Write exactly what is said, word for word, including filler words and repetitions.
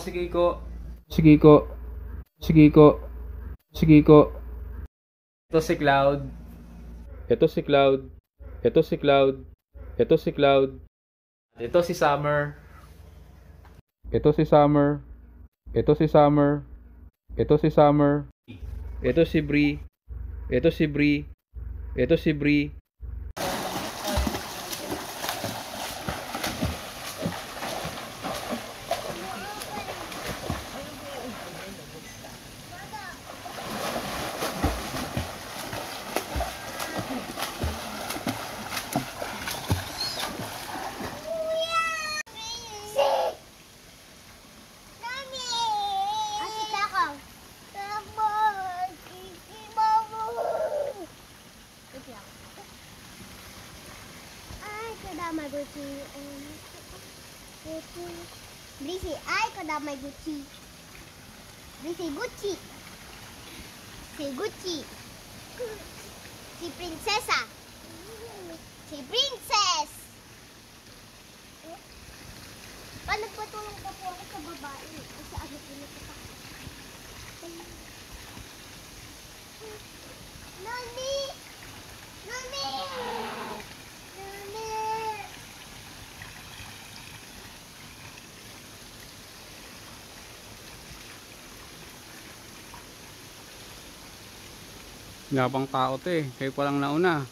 Si Kiko. Si Kiko. Si Kiko. Si Kiko. Ito si Cloud. Ito si Cloud. Ito si Cloud. Ito si Cloud. Ito si Summer. Ito si Summer. Ito si Summer. Ito si Summer. Ito si Bree. Ito si Bree. Ito si Bree. Ay, kadamay Gucci. Um, Gucci. Brisi, ay, kadamay Gucci. Brisi, Gucci. Si Gucci. Si Prinsesa. Si Princess. Pa, nagpatulong pa po ako sa babae. Kasi ano po nito pa. Nani! Nani! Nani! Yabang tao to eh. Kayo palang nauna.